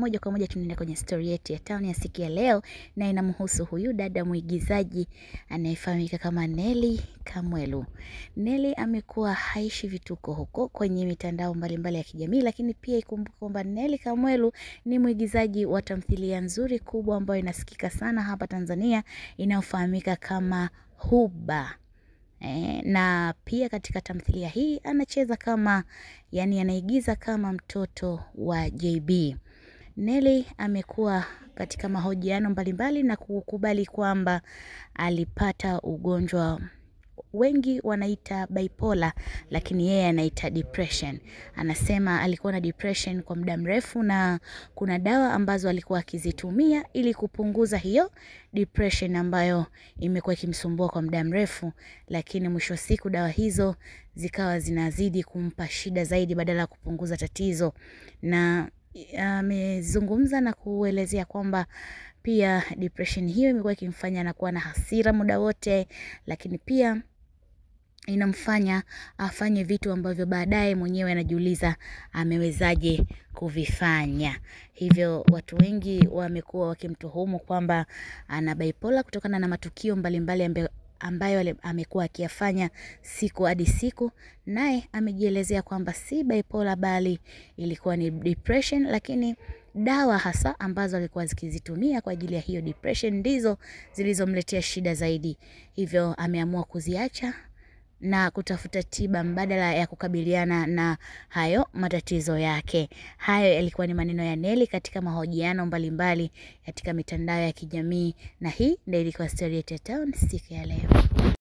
Moja kwa moja tunaenda kwenye story yetu ya town ya siku ya leo, na inamhusu huyu dada mwigizaji anayefahamika kama Nelly Kamwelu. Nelly amekuwa haishi vituko huko kwenye mitandao mbalimbali ya kijamii, lakini pia ikumbuke kwamba Nelly Kamwelu ni mwigizaji wa tamthilia nzuri kubwa ambayo inasikika sana hapa Tanzania inayofahamika kama Huba. Na pia katika tamthilia hii anacheza kama, yani anaigiza kama mtoto wa JB. Nelly amekuwa katika mahojiano mbalimbali na kukubali kwamba alipata ugonjwa wengi wanaita bipolar, lakini yeye anaita depression. Anasema alikuwa na depression kwa muda mrefu na kuna dawa ambazo alikuwa akizitumia ili kupunguza hiyo depression ambayo imekuwa ikimsumbua kwa muda mrefu, lakini mwisho siku dawa hizo zikawa zinazidi kumpa shida zaidi badala ya kupunguza tatizo. Na amezungumza na kuelezea kwamba pia depression hiyo imekuwa ikimfanya anakuwa na hasira muda wote, lakini pia inamfanya afanye vitu ambavyo baadaye mwenyewe anajiuliza amewezaje kuvifanya. Hivyo watu wengi wamekuwa wakimtuhumu kwamba ana bipolar kutokana na matukio mbalimbali ambayo amekuwa akiyafanya siku hadi siku. Naye amejielezea kwamba si bipolar bali ilikuwa ni depression, lakini dawa hasa ambazo alikuwa zikizitumia kwa ajili ya hiyo depression ndizo zilizomletea shida zaidi. Hivyo ameamua kuziacha na kutafuta tiba mbadala ya kukabiliana na hayo matatizo yake. Hayo yalikuwa ni maneno ya Nelly katika mahojiano mbalimbali katika mitandao ya kijamii, na hii ndio ilikuwa story yetu ya town siku ya leo.